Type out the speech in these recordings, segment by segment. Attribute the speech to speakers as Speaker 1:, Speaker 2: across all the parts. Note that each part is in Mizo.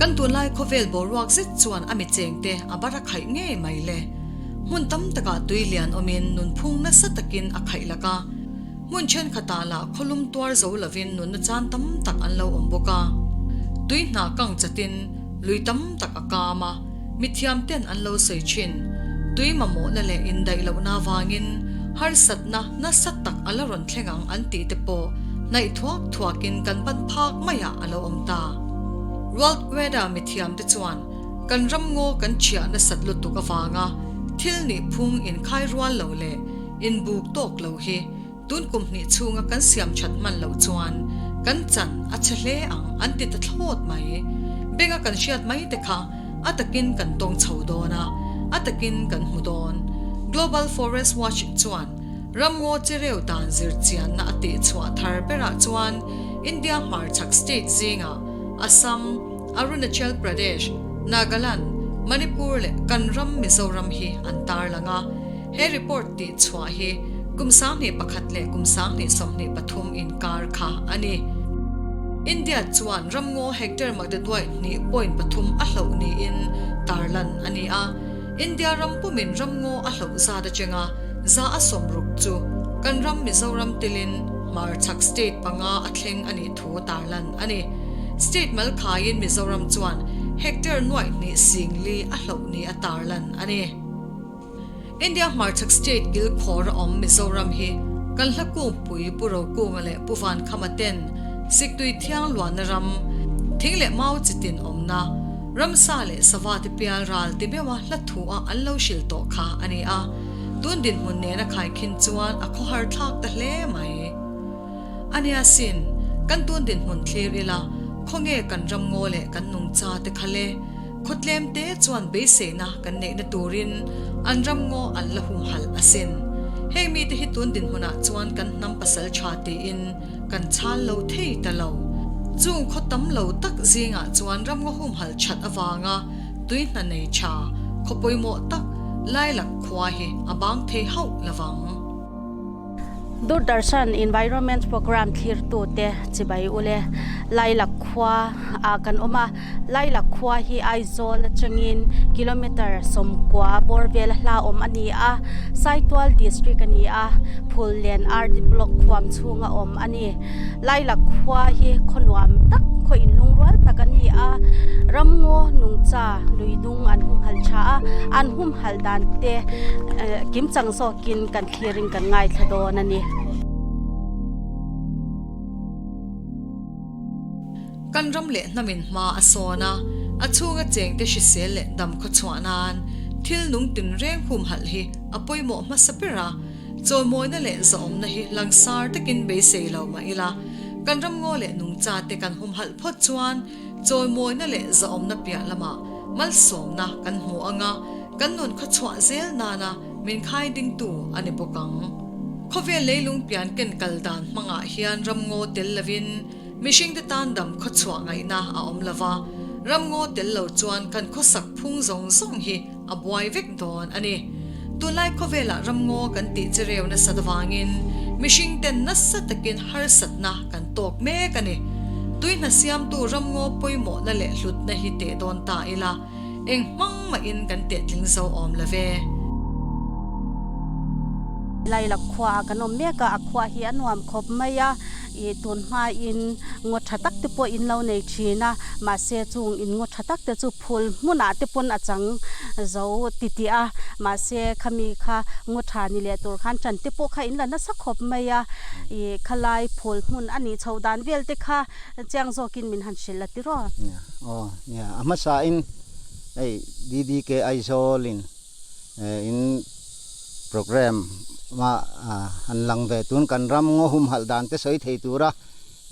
Speaker 1: Kan tunlai khawvel boruak zet chuan a mi chengte a bar a khaih ngei mai le. Hmun tam takah tui lian awmin nunphung nasa takin a khaih lak a. Hmun thenkhatah lah khawlum tuar zo lovin nunna chan tam tak an lo awm bawk a. Tui hna kang chatin lui tam tak a kam a, mithiam ten an lo sawi thin. Tui mamawhna leh indaih lohna avangin harsatna nasa tak a la rawn thleng ang an tih te pawh hnaih thuak thuakin kan ban phak maiah a lo awm ta. World Weather mithiam te chuan kan ramngaw kan chhiah nasat lutuk avanga thil nih phung inkhai rual lo leh Inbuk tawk lo hi tun kum hnih chhunga kan siam that hman loh chuan kan chan a chhe hle ang an ti ta thlawt mai. Benga kan hriat mai te kha a takin kan tawng chho dawn a, a takin kan hmu dawn. Global Forest Watch chuan ramngaw chereu dan zir chianna a tih chhuah thar berah chuan India hmarchhak state zingah Assam, Arunachal Pradesh, Nagaland, Manipur leh kan ram Mizoram hi an tarlang a. He report tih chhuah hi kum 21 leh kum 2023 inkar kha a ni. India chuan ramngaw hectare makdaduai hnih point pathum a hloh niin tarlan a ni a. India ram pumin ramngaw a hloh zat atanga za a sawmruk chu kan ram Mizoram telin hmarchhak state panga a thleng a nih thu tarlan a ni. State mal khaiin Mizoram chuan hectare nuaih hnih sing li a hloh ni a tarlan a ni. India hmarchhak state kilkhawr a awm Mizoram hi kan hla kungpui Pu Rokunga leh Pu Vankhama ten Siktui thiang luanna ram, thing leh mau chitin awmna, ramsa leh sava te pial ral ti meuha hla thu a an lo hrilh tawh kha a ni a, tun dinhmun nena khaikhin chuan a khawhar thlak ta hle mai. A nia sin, kan tun dinhmun thlir ila, khawnge kan ram ngaw leh kan nungcha te kha le? Khawtlem te chuan beiseina kan neihna turin an ram ngaw an la humhalh asin. Heng mite hi tun dinhmunah chuan kan hnam pasal tha tiin kan chhal lo thei ta lo. Chung khaw tam lo tak zingah chuan ram ngaw humhalh that avanga tui hna nei tha, khaw pawimawh tak Lailak khua hi a bang thei hauh lovang.
Speaker 2: Doordarshan Environment Programme thlirtute chibai ule Lailak khua ah kan awm a, Lailak khua hi Aizawl atangin kilometre 90 bawr vel a hla awm a ni a, Saitual District a ni a, Phullen RD Block khuam chhunga awm a ni. Lailak khua hi khaw nuam tak, khaw inlungrual tak a ni a, ramngaw nungcha luidung an humhalh tha a, an humhalh dan te kimchang zawkin kan thlirin kan ngaithla dawn a ni.
Speaker 1: Kan ram leh hnamin hma a sawn a, a chhunga chengte hrisel leh dam khawchhuah nan thil nung tinreng humhalh hi a pawimawh hmasa ber a, Chawimawina leh zahawmna hi langsar takin beisei lo mah ila, kan ramngaw leh nungchate kan humhalh phawt chuan chawimawina leh zahawmna piah lamah malsawmna kan hmu ang a, kan nun khaw chhuah zel nana min khai dingtu a ni bawk ang. Khawvel leilung pian ken kal dan hmangah hian ramngaw tel lovin mihringte tan dam khaw chhuah ngaihna a awm lo va, ramngaw tel lo chuan kan khawsak phung zawng zawng hi a buai vek dawn a ni. Tunlai khawvelah ramngaw kan tih che reu nasat avangin mihring ten nasa takin harsatna kan tawk mek a ni. Tui hna siamtu ramngaw pawimawhna leh hlutna hi teh dawn ta ila, eng hmang mahin kan teh tling zo awm lo ve.
Speaker 2: Lailak khuaah kan awm mek a, a khua hi a nuam khawp mai a. I tun hmain ngaw tha tak te pawh in lo nei thin a, mahse chung in ngaw tha tak te chu phul hmunah te pawn a chang zo ti tih a, mahse khami kha ngaw tha ni leh tur khan tan te pawh kha in la nasa khawp mai a, i khalai phul hmun a nih chhoh dan vel te kha chiang zawkin min han hrilh a tiraw?
Speaker 3: Aw nia, a hmasain hei DDK Aizawl in In program a han lang ve tun kan ram ngaw humhalh dan te sawi thei tura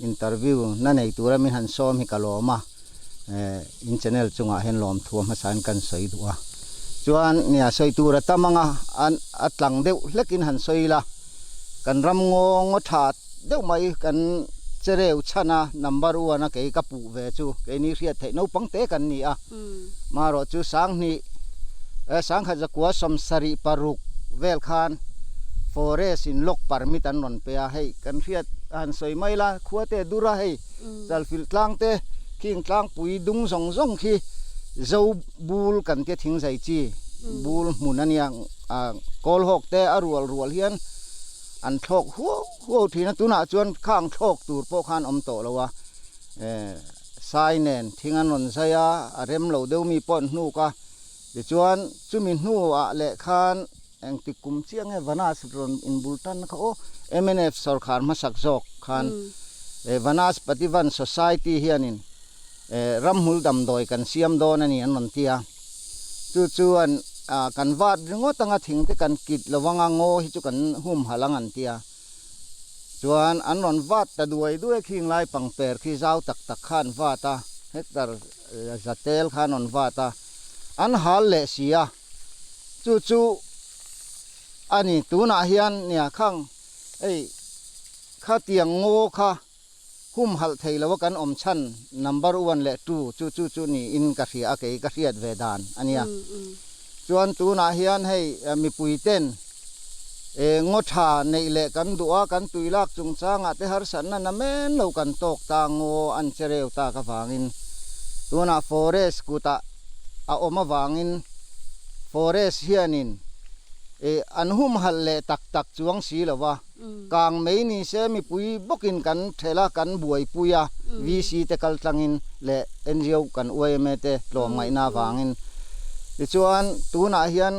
Speaker 3: interview na nei tura min han sawm hi ka lawm a, in channel chungah hian lawmthu a hmasa in kan sawi duh a. Chuan nia sawi tur a tam anga a tlang deuh hlekin han sawi ila kan ram ngaw ngaw tha deuh mai kan chereu chhan a number one a kei ka puh ve chu keini hriat theih naupang te kan ni a. Marawh chu sanghnih eh sangkhat zakua sawmsarih paruk vel khan forest in lock permit an rawn pe a, hei kan hriat a han sawi mai la khua te dur a hei chalfilh tlang te Khing tlangpui dung zawng zawng khi zo bul kan tia thingzai chi bul hmun a nia. Kawlhawk te a rual rual hian an thlawk huau huau thin a, tunah chuan khang thlawk tur pawh khan awm tawh lo a. Sai nen thing an rawn zai a, a rem lo deuh mi pawh an hnuk a. Tichuan chumi hnuah leh khan Engtik kum chiah nge Vanas rawn inbul tan kha aw? Mnf sawrkhar hmasak zawk khan Vanaspativan Society hianin ramhmul damdawi kan siam dawn a ni an rawn ti a. Chu chuan kan vat ringawt anga thing te kan kit lo anga ngaw hi chu kan humhalh ang an ti a. Chuan an rawn vat ta duai duai khing lai pangper khi zau tak tak kha an vat a, hectare zatel kha an rawn vat a, an hal leh si a. Chu chu a ni tunah hian nia khang hei khatiang ngaw kha humhalh thei lo a kan awm chhan number one leh two chu chu chu niin ka hria a kei ka hriat ve dan a nia. Chuan tunah hian hei mipui ten ngaw tha neih leh kan duh a kan tui lak chungchangah te harsatna na men lo kan tawk ta ngaw an che reu tak avangin tunah forest kutah a awm avangin forest hianin ih an humhalh leh tak tak chuang si lo va, kang mai ni se mipui bawkin kan thelh a, kan buaipui a, VC te kal tlangin leh ngo kan yma te tlawmngaihna avangin. Tichuan tunah hian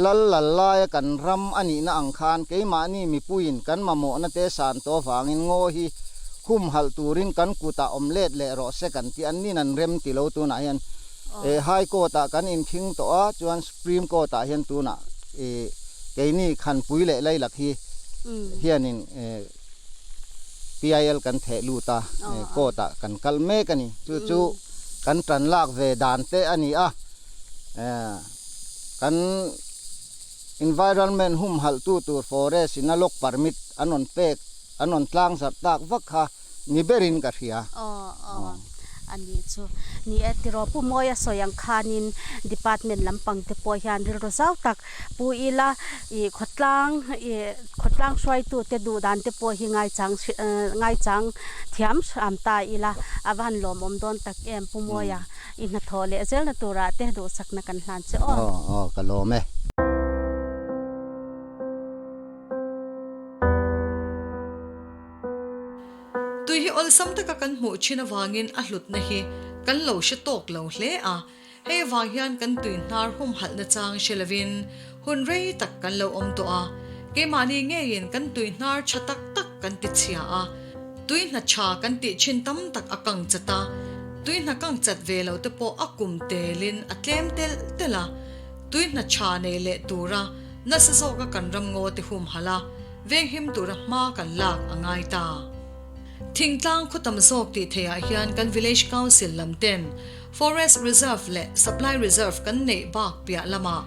Speaker 3: lal lal laia kan ram a nihna ang khan keimahni mipuiin kan mamawhna te san tawh avangin ngaw hi humhalh turin kan kutah awm let leh rawh se kan tih an nin an rem ti lo tunah hian eh High Court ah kan inkhing tawh a chuan Supreme Court ah hian tunah eh keini Khanpui leh Lailak hi hianin eh PIL kan theh lut a eh Court ah kan kal mek a ni chu chu kan tan lak ve dan te a ni a eh kan environment humhalh tu tur forest in a lock permit an rawn pek An rawn tlang zarh tak vak kha ni berin ka hria.
Speaker 2: Aw aw a nih chu. Ni e tiraw Pu Mawia sawi ang khanin department lampang te pawh hian rilru zau tak pu ila ih khawtlang ih khawtlang hruaitu te duh dan te pawh hi ngaichang ngaichang thiam hram ta ila a va han lawmawm dawn tak em Pu Mawia i hnathawh leh zelna turah te duhsakna kan hlan che aw.
Speaker 3: Aw aw ka lawm e.
Speaker 1: Tui hi awlsam taka kan hmuh thin avangin a hlutna hi kan lo hre tawk lo hle a, hei avang hian kan tui hnar humhalhna chang hre lovin hun rei tak kan lo awm tawh a, keimahni ngeiin kan tui hnar tha tak tak kan ti chhia a, tui hna tha kan tih thin tam tak a kang chat a, tui hna kang chat ve lo te pawh a kum telin a tlem telh telh a, tui hna tha nei leh tura Nasa zawka kan ram ngaw te humhalh a, venghim tura hma kan lak a ngai ta. Thingtlang khaw tam zawk tih theihah hian kan Village Council lam ten Forest Reserve leh Supply Reserve kan neih bak piah lamah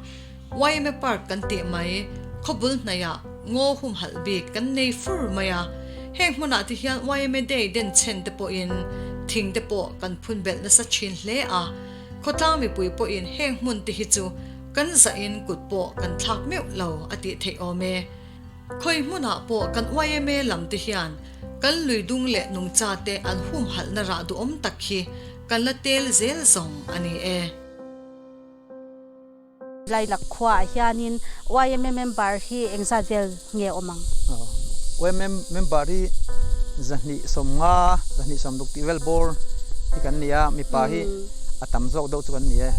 Speaker 1: yma Park kan tih mai khawbul hnaihah ngaw humhalh bik kan nei fur mai a, heng hmunah te hian yma Day denchhen te pawhin thing te pawh kan phun belh nasa thin hle a, khawtlang mipui pawhin heng hmun te hi chu Kan zahin kut pawh kan thlak meuh lo a tih theih awm e. Khawi hmunah pawh kan yma lam te hian kan lui dung leh nungcha te an humhalhna rah duhawm tak hi kan la tel zel zawng a ni e.
Speaker 2: Lailak khuaah hianin yma member hi engzat vel nge awm ang?
Speaker 4: Yma member hi 250, 260 tih vel bawr hi kan ni a, mipa hi a tam zawk deuh chu kan ni e.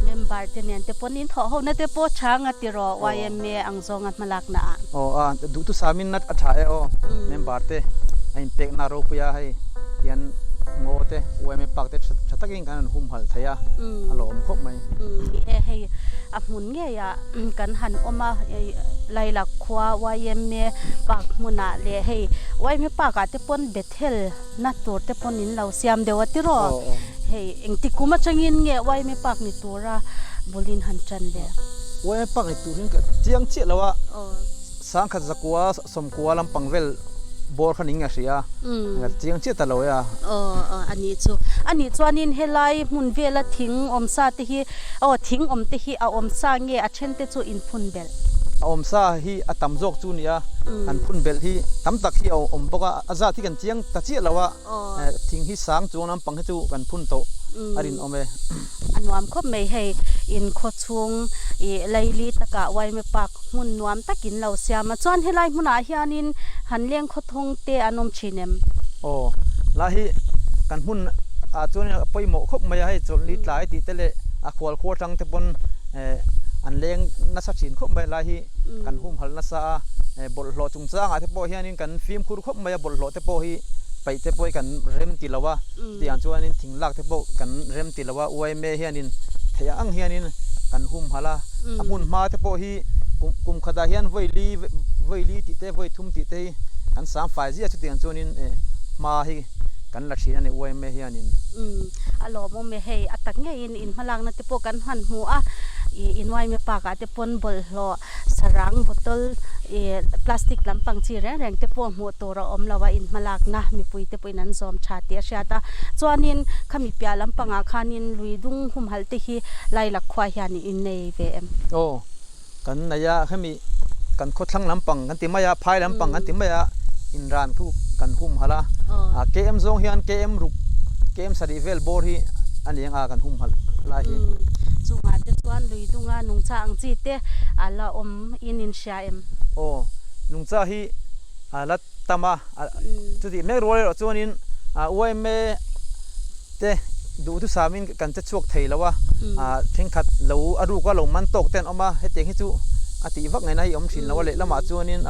Speaker 2: Member te nen te pawn in thawh ho na te pawh tha nga ti rawh yma ang zawnga hmalakna ah.
Speaker 4: Aw a, duhthusam in a tha e aw, member te a inpekna ropui a hei tian ngaw te yma park te tha takin kan han humhalh thei a, a lawm khawp mai.
Speaker 2: Ni e hei a hmun ngeiah kan han awm a, Lailak khua yma park hmunah leh hei yma park ah te pawn Bethel na tur te pawn in lo siam deuh a tiraw? Hei engti kum atangin nge yma park ni tura bul in han tan le?
Speaker 4: Yma park ni tur hian ka chiang chiah lo a, sangkhat zakua sawmkua lampang vel bawr kha ning a hria a, chiang chiah ta lo e a.
Speaker 2: Aw a nih chu. A nih chuanin helai hmun vela thing awm sa te hi aw thing awm te hi a awm sa nge a then te chu in phun belh?
Speaker 4: A awm sa hi a tam zawk chu nia, kan phun belh hi tam tak hi a awm bawk a, a zat hi kan chiang ta chiah lo a, thing hi sang chuang lampang hi chu kan phun tawh a rinawm e.
Speaker 2: A nuam khawp mai hei, in khaw chhung i laili takah Waime Park hmun nuam takin lo siam a, chuan helai hmunah hianin han leng khaw thawng te an awm thin em?
Speaker 4: Aw, la hi kan hmun ah chuan a pawimawh khawp mai a, hei chawlhni tlai tih te leh a khual khuar tang te pawn an leng nasa thin khawp mai a, lai hi kan humhalh nasa a, bawlhhlawh chungchangah te pawh hianin kan fimkhur khawp mai a, bawlhhlawh te pawh hi paih te pawh hi kan rem ti lo a, chutiang chuanin thing lak te pawh kan rem ti lo a, yma hianin theih ang ang hianin kan humhalh a, a hmun hma te pawh hi kum khatah hian vawi li vawi li tih te vawi thum tih te hi kan sang fai ziah chutiang chuanin hma hi kan la thin a ni yma hianin.
Speaker 2: Umm a lawmawm e hei a tak ngeiin in hmalakna te pawh kan han hmu a ih in yma park ah te pawn bawlhhlawh sarang bottle ih plastic lampang chi reng reng te pawh hmuh tur a awm lo a in hmalakna mipui te pawhin an zawm tha tih a hriat a chuanin khami piah lampangah khanin lui dung humhalh te hi Lailak khua hian in nei ve em?
Speaker 4: Aw Kan nei a, hemi kan khawthlang lampang kan ti mai a, phai lampang kan ti mai a, inran khu kan humhalh a. KM zawng hian KM ruk, KM sarih vel bawr hi a ni ang a kan humhalh lai hi.
Speaker 2: Chungah te chuan lui dunga nungcha ang chi te a la awm in in hria em?
Speaker 4: Aw, nungcha hi a la tam a, chutih mek rual erawh chuanin yma te duhthusamin kan che chhuak thei lo a, thenkhat lo a ruka lo man tawk te an awm a, hetiang hi chu a tih vak ngaihna hi a awm thin lo a, lehlamah chuanin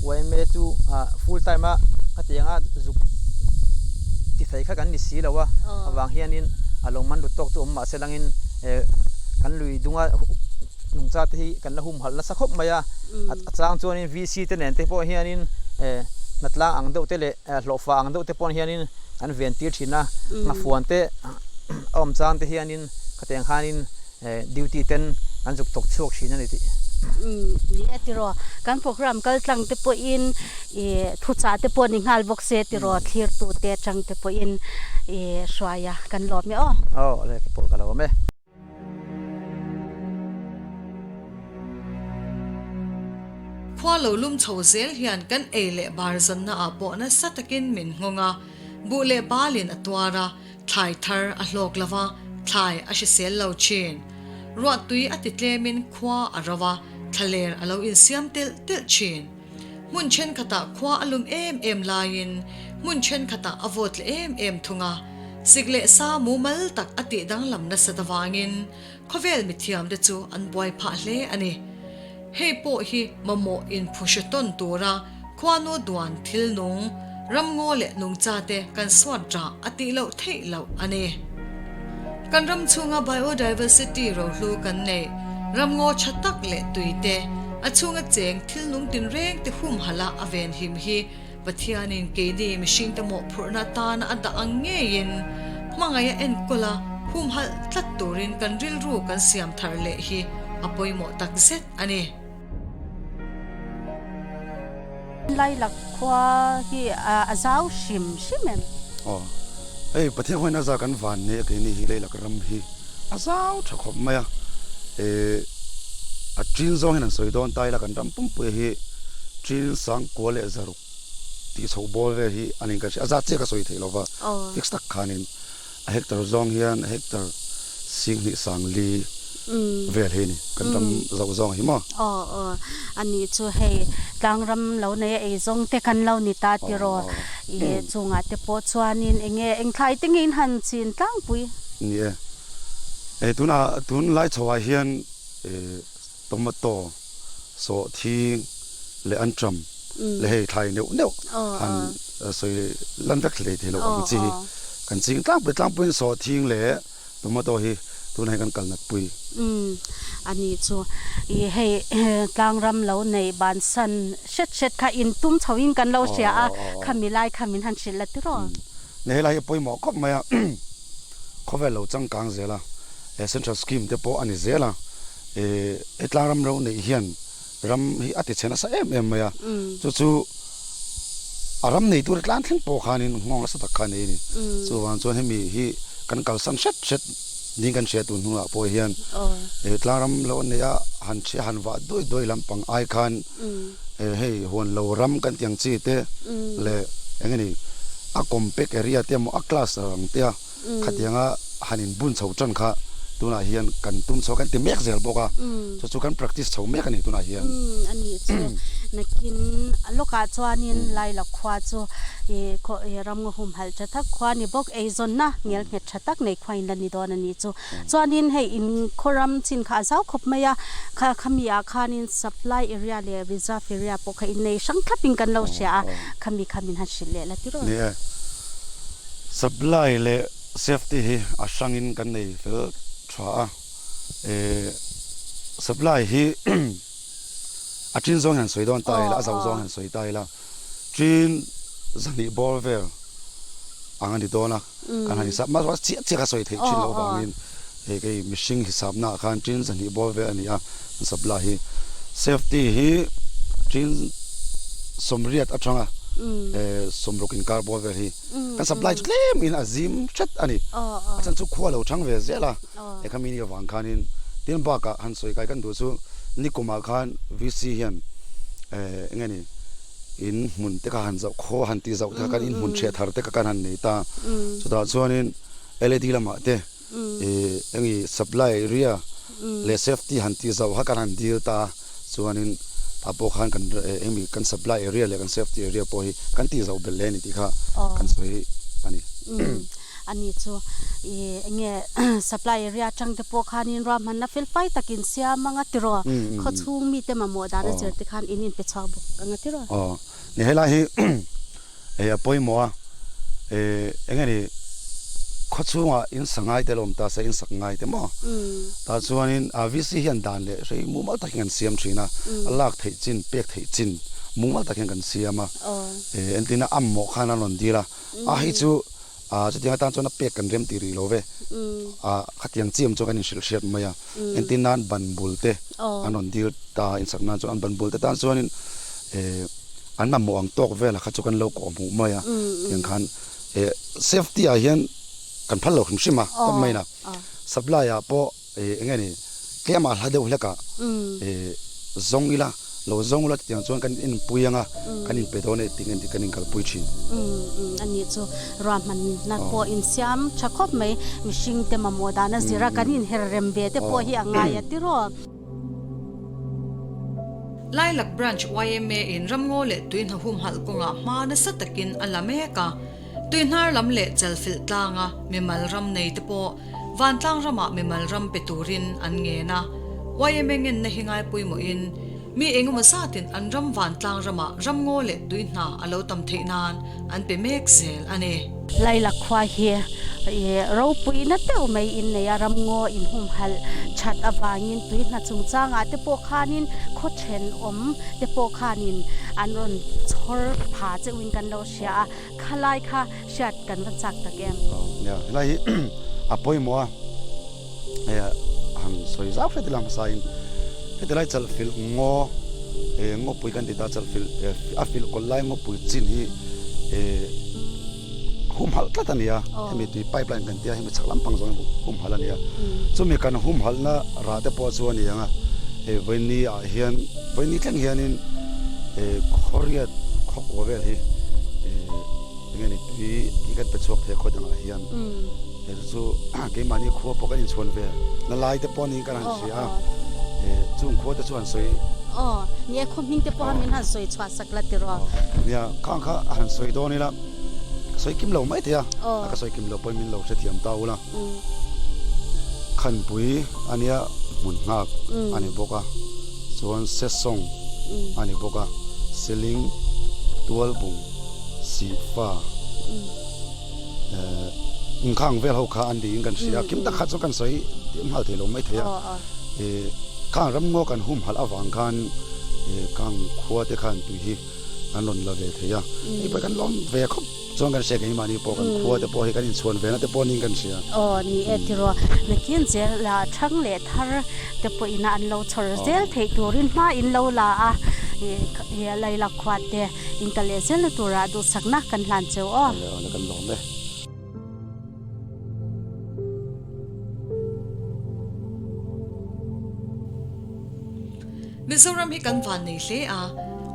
Speaker 4: yma chu full time a khatianga zuk ti thei kha kan ni si lo a, avang hianin a lo man ru tawk chu awm mahse langin kan lui dunga nungcha te hi kan la humhalh nasa khawp mai a, a chang chuanin VC te nen te pawh hianin hnatlang ang deuh te leh hlawhfa ang deuh te pawh hianin an ven tir thin a, nghafuan te a awm chang te hianin khatiang khanin duty ten an zuk thawk chhuak thin a ni tih.
Speaker 2: Ni e tiraw, kan program kal tlang te pawhin ih thuchah te pawh ni nghal bawk se tiraw thlirtu te atang te pawhin ih hruai a kan lawm e aw.
Speaker 4: Aw, lehkha pawh ka lo awm e.
Speaker 1: Khua lo lum chho zel hian kan ei leh bar zanna ah pawh nasa takin min nghawng a, buh leh balin a tuar a, thlai thar a hlawk lo va, thlai a hrisel lo thin. Ruahtui a ti tlemin khua a ro a, thlaler a lo insiam telh telh thin. Hmun thenkhatah khua a lum em em laiin hmun thenkhatah a vawt leh em em thung a, sik leh sa mumal tak a tih danglam nasat avangin khawvel mithiamte chu an buai phah hle a ni. Hei pawh hi mamawh inphuhre tawn tura khuanu duan thil nung, ramngaw leh nungchate kan suat rah a tih loh theih loh a ni. Kan ram chhunga biodiversity rohlu kan neih, ramngaw tha tak leh tui te, a chhunga cheng thil nung tinreng te humhalh a a venhim hi Pathianin keini mihringte mawhphurhna atana a dah ang ngeiin hmangaih a enkawl a, humhalh tlat turin kan rilru kan siam thar leh hi a pawimawh tak zet a ni.
Speaker 2: Lailak khua hi a zau hrim hrim em?
Speaker 5: Aw, hei Pathian khawiin a za kan van nei a keini hi Lailak ram hi a zau tha khawp mai a, eh a chin zawng hian an sawi dawn ta ila kan ram pumpuia hi chin sangkua leh zaruk tih chho bawl vel hi a ni ka hria, a zat chiah ka sawi theih lova fix tak khanin A hectare zawng hian hectare singhnih sang li vel hi a ni, kan ram zoh zawng hi maw?
Speaker 2: Aw aw, a nih chu hei tlangram lo nei a ei zawng te kan lo ni ta tiraw, i chungah te pawh chuanin eng nge eng thlai te nge in han chin tlangpui?
Speaker 5: Ni e, hei tunah tunlai chhoah hian Tomato, sawhthing leh anṭam leh hei thlai neuh neuh han sawi lan vek hlei thei lo ang chi hi kan ching tlangpui tlangpuiin sawhthing leh tomato hi tunah hian kan kal nat pui.
Speaker 2: Umm a nih chu i hei tlangram lo nei bansan hret hret kha in tum chho in kan lo hria a khami lai kha min han hrilh la tiraw?
Speaker 5: Ni helai hi a pawimawh khawp mai a khawvel lo changkang zel a central scheme te pawh a ni zel a. He tlang ram ro neih hian ram hi a ti chhe nasa em em mai a, chu chu a ram nei tura tlang thleng pawh khanin nghawng nasa tak kha a nei a ni. Chuvang chuan hemi hi kan kalsan hret hret ding kan hria tun hnungah pawh hian he tlang ram lo neih a han chhia han vah duai duai lampang ai khan hei huan lo ram kan tih ang chi te leh eng nge ni a compact area te emaw a cluster ang te a khatianga han inbun chho tan kha tunah hian kan tum chho kan ti mek zel bawk a chu chu kan practice chho mek a ni tunah hian.
Speaker 2: A nih chu nakin lawkah chuanin Laila khua chu ih khaw ih ramngaw humhalh tha tak khua ni bawk eizawnna ngel nghet tha tak nei khua in la ni dawn a nih chu. Chuanin hei in khaw ram chin kha a zau khawp mai a, kha khami ah khanin supply area leh reserve area pawh kha innei hrang thlap in kan lo hria a, khami kha min han hrilh leh la tiraw?
Speaker 5: Ni e, supply leh safety hi a hrangin kan nei fel tha a, eh supply hi a chin zawng hian sawi dawn ta ila, a zau zawng hian sawi ta ila, chin zahnih bawr vel ang a ni dawn a. Kan han hisap mah chiah chiah kha sawi theih thin loh vangin hei kei mihring hisapna ah khan tin zahnih bawr vel a ni a, an supply hi safety hi tin sawmriat atanga sawmruk inkar bawr vel hi kan supply chu tlem in a zim hret a ni. A chhan chu khua lo thang ve zel a, he khami ni avang khanin tin bakah han sawi kai kan duh chu nikumah khan VC hian eng nge ni In hmun te kha han zauh khaw han tih zauh te kha kan in hmun chhiah thar te kha kan han nei ta. Chutah chuanin led lamah te ih eng supply area leh safety han tih zauh kha kan han dil ta a, chuanin tah pawh khan kan eng kan supply area leh kan safety area pawh hi kan tih zauh belh hle a ni tih kha kan sawi a ni.
Speaker 2: A ni chu i enge supply area atang te pawh khanin ruahmanna fel fai takin siam anga tiraw khawchhung mite mamawh dan a zir te khan in inpe chhuak bawk anga tiraw.
Speaker 5: Aw ni helai hi hei a pawimawh a enge ni khawchhungah in sa ngai te lo awm ta se in sak ngai te maw tah chuanin VC hian dan leh hrei mumal tak hian kan siam thin a a lak theih chin pek theih chin mumal tak hian kan siam a entirna a mamawh khan a rawn dil a. A hei chu chutiang atan chuan a pek kan rem tih rih lo ve. Khatiang chiam chuan kan inhrilh hriat mai a. Entir nan ban bul te an rawn dil ta insak nan chuan an ban bul te tan chuanin an mamawh ang tawk velah kha chu kan lo kawh hmuh mai a. Tiang khan safety ah hian kan phal lo hrim hrim a tawp mai na. Supply ah pawh Ih eng nge ni tlem ah hla deuh hlek ah ih zawng ila lo zawng ula chutiang chuan kan inpui anga kan inpe dawn e tih nge kan inkalpui thin.
Speaker 2: Umm a nih chu ruahmanna pawh insiam tha khawp mai mihring te mamawh dan a zir a kan inher rem ve te pawh hi a ngai a tiraw.
Speaker 1: Lailak Branch yma in ramngaw leh tuihna humhalh kawngah hma nasa takin a la mek a, tuihnar lam leh chalfilh tlanga mimal ram nei te pawh Vantlang ramah mimal ram pe turin an ngen a, yma ngenna hi ngai pawimawhin mi engemaw zatin an ram vantlang ramah ramngaw leh tui hna a lo tam theih nan an pe mek zel a ni.
Speaker 2: Laila khua hi ropuina deuh mai in nei a, ramngaw inhumhalh that avangin tui hna chungchangah te pawh khanin khaw thenawm te pawh khanin an rawn chhawr pha cheuhin kan lo hria a, khalai kha Hriat kan va chak tak em?
Speaker 5: Nia, helai hi a pawimawh a, hei han sawi zau hret ila hmasain heti lai chalhfilh ngaw eh ngawpui kan ti ta chalhfilh a filh kawlh lai ngawpui chin hi eh humhalh tlat a ni a, hemi tui pipeline kan tia hemi chhak lampang zawng hi humhalh a ni a, chumi kan humhalhna rah te pawh chu a ni ang a, hei vawiini ah hian vawiini thleng hianin eh khawriat khawkua vel hi eh. Enge ni tui hi kan pe chhuak thei a khaw dangah hian he chu chu keimahni khua pawh kan inchhuan ve na lai te pawh niin kan han hria a chung khua te chu han sawi
Speaker 2: Aw ni e khaw hming te pawh min han sawi chhuah sak la tiraw.
Speaker 5: Nia khang kha a han sawi dawn ila ka sawi kim lo mai thei a a ka sawi kim lo pawhin min lo hrethiam ta ula Khanpui ania hmun nghak a ni bawk a chuan Sesawng a ni bawk a Seling Tualbung Sihfa inkhang vel ho kha an niin kan hria a, kim tak kha chu kan sawi nghal thei lo mai thei a, khang ramngaw kan humhalh avang khan khang khua te khan tui hi an rawn la ve thei a, hei pawh kan lawm ve khawp chuan kan hria keimahni pawh kan khua te pawh hi kan inchhuan ve na te pawh niin kan hria.
Speaker 2: Aw ni e tiraw, nakin zel thang leh thar te pawhin an lo chhawr zel theih turin hma in lo la a, Laila khua te. In kal leh zelna turah duhsakna kan hlan cheu aw.
Speaker 5: Awle awle kan lawm e.
Speaker 1: Mizoram hi kan van nei hle a,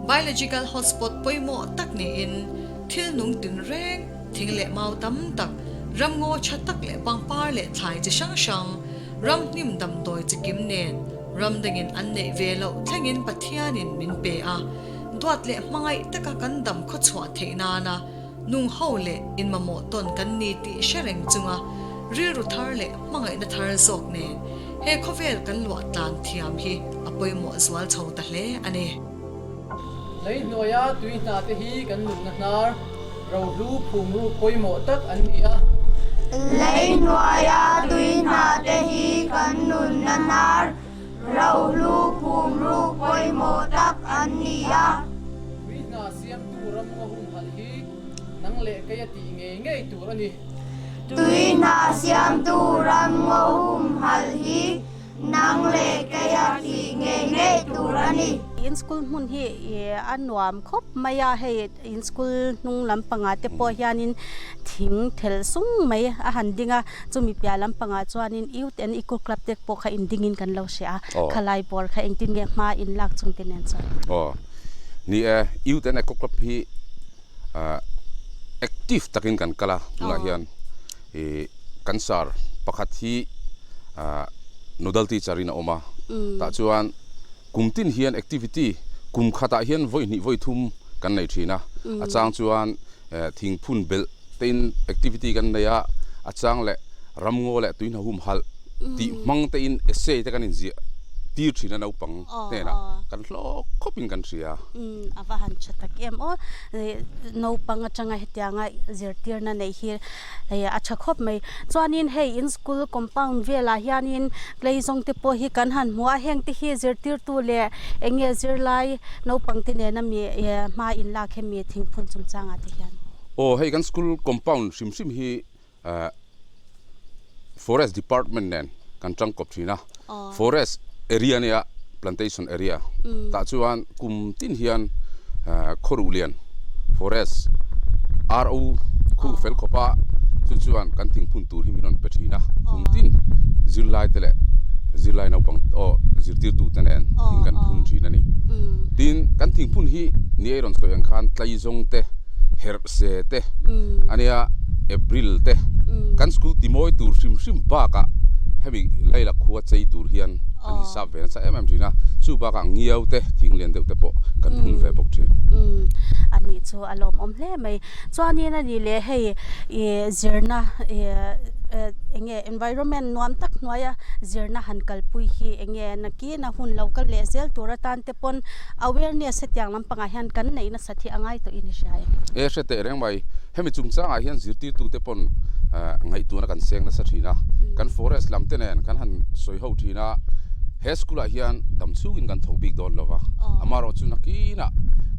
Speaker 1: biological hotspot pawimawh tak niin thil nung tinreng, thing leh mau tam tak, ramngaw tha tak leh pangpar leh thlai chi hrang hrang, ram hnim damdawi chi kim nen ram dangin an neih ve loh thlengin Pathianin min pe a, duat leh hmangaih taka kan dam khawchhuah theih nana nung ho leh inmamawh tawn kan ni tih hre reng chunga rilru thar leh hmangaihna thar zawk nen he khawvel kan luah tlan thiam hi a pawimawh zual chho ta hle a ni.
Speaker 6: Lei hnuaia tui hna te hi kan nunna hnar rohlu phumru pawimawh tak an ni a.
Speaker 7: Lei hnuaia tui hna te hi kan nunna hnar rohlu phumru pawimawh tak an ni a.
Speaker 6: Tui hna siamtu ram nga humhalh hi nang leh kei a tih ngei ngei tur a ni.
Speaker 7: Tui hna siamtu ram ngaw humhalh hi nang leh kei a tih ngei ngei tur a ni.
Speaker 2: In school hmun hi a nuam khawp mai a, hei in school hnung lampangah te pawh hianin thing thelh sung mai a han ding a, chumi piah lampangah chuanin Youth and Eco Club te pawh kha indingin kan lo hria a, khalai bawr kha engtin nge hma in lak chung te nen chuan.
Speaker 8: Aw, ni e, Youth and Eco Club hi active takin kan kal a tunah hian ih kan sar pakhat hi ah nodal teacher in a awm a tah chuan kum tin hian activity kum khatah hian vawi hnih vawi thum kan nei thin a a chang chuan eh thingphun belh te in activity kan nei a a chang leh ramngaw leh tuihna humhalh tih hmang te in essay te kan inziah tir thin a naupang hnenah kan hlawk khawp in kan hria.
Speaker 2: Umm a va han tha tak em aw naupang atanga hetianga zirtirna neih hi hei a tha khawp mai chuanin hei in school compound velah hianin clay zawng te pawh hi kan han hmu a heng te hi zirtirtu leh eng nge zirlai naupang te nena mi hma in lak hemi thingphun chungchangah te hian.
Speaker 8: Aw hei kan school compound hrim hrim hi Forest department nen kan tangkawp thin a, forest area nia plantation area tah chuan kum tin hian khawruh lian forest RO khu fel khawp a chu chuan kan thingphun tur hi min rawn pe thin a kum tin zirlai te leh zirlai naupang aw zirtirtu te nen thing kan phun thin a ni tin kan thingphun hi ni ei rawn sawi ang khan tlaizawng te herh se te ania April te kan school ti mawi tur hrim hrim bakah hemi Laila khua chei tur hian an hisap ve nasa em em thin a, chu bakah ngiau te thing lian deuh te pawh kan phun ve bawk thin.
Speaker 2: A nih chu a lawmawm hle mai. Chuanin a nih leh hei ih zirna ih eng nge environment nuam tak hnuaia zirna han kalpui hi eng nge nakin a hun lo kal leh zel tur atan te pawn awareness hetiang lampangah hian kan neih nasa thi a ngai tawh in i hria em?
Speaker 8: E hre teh reng mai, hemi chungchangah hian zirtirtute pawn ngaihtuahna kan seng nasa thin a, kan forest lam te nen kan han sawi ho thin a, he school ah hian dam chhungin kan tho bik dawn lo va, amaherawh chu nakinah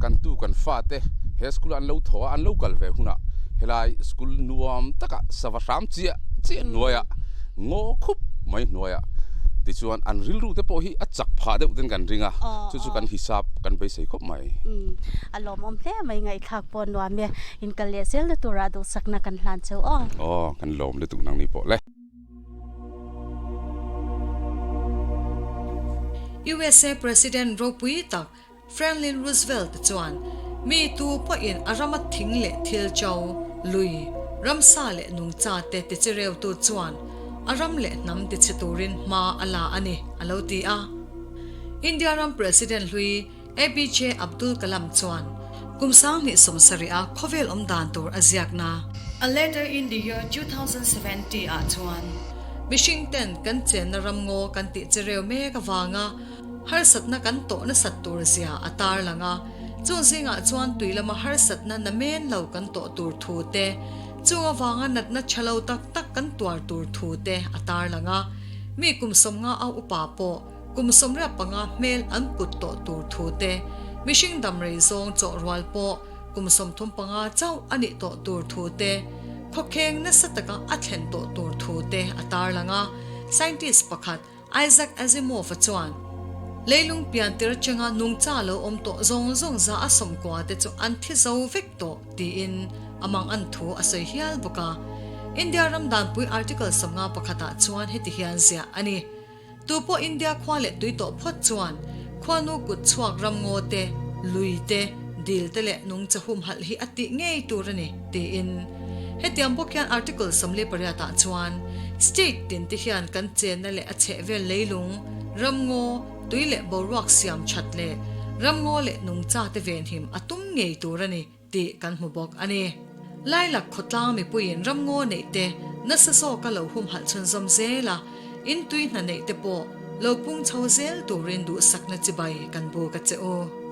Speaker 8: kan tu kan fate he school ah an lo thaw a, an lo kal ve hunah helai school nuam takah sava hram chiah chiah hnuaiah ngaw khup mai hnuaiah tichuan an rilru te pawh hi a chak phah deuh ten kan ring a, chu chu kan hisap kan beisei khawp mai.
Speaker 2: Umm a lawmawm hle mai ngaihthlak pawh nuam e, in kal leh zel na turah duhsakna kan hlan cheu aw.
Speaker 8: Aw kan lawm lutuk nang ni pawh le.
Speaker 1: USA President ropui tak Franklin Roosevelt chuan mi tu pawhin a rama thing leh thil cho, lui, ramsa leh nungcha te tichireutu chuan a ram leh hnam tichhe turin hma a la a ni, a lo ti a. India ram President hlui APJ Abdul Kalam chuan kum 2070 a khawvel awm dan tur a ziakna, A Letter in the Year 2070 ah chuan mihring ten kan chenna ramngaw kan tih chereu mek avanga harsatna kan tawh nasat tur zia a tarlang a, chung zingah chuan tui lama harsatna na men lo kan tawh tur thu te, chung avanga natna tha lo tak tak kan tuar tur thu te a tarlang a, mi kum 50 a upa pawh kum 85 hmel an put tawh tur thu te, mihring damrei zawng chawh rual pawh kum 35 chauh a nih tawh tur thu te, khawkheng nasa taka a thlen tawh tur thu te a tarlang a, scientist pakhat Isaac Asimov-a chuan, Leilung pian tir atanga nungcha lo awm tawh zawng zawng za a sawmkua te chu an thi zo vek tawh, tiin a mang an thu a sawi hial bawk a. India ram danpui Article 51 pakhatah chuan heti hian ziah a ni. Tu pawh India khua leh tui tawh phawt chuan. Khuanu kut chhuak ramngaw te, lui te, dil te leh nungcha humhalh hi a tih ngei tur a ni, tiin. Hetiang bawk hian Article 48 ah chuan State tin te hian kan chenna leh a chhehvel leilung, ramngaw, tui leh boruak siam that leh ramngaw leh nungcha te venhim a tum ngei tur a ni tih kan hmu bawk a ni. Lailak khawtlang mipuiin ramngaw neih te nasa zawka lo humhalh chhunzawm zel a, in tui hna neih te pawh lo pung chho zel turin duhsakna chibai kan buk a che u.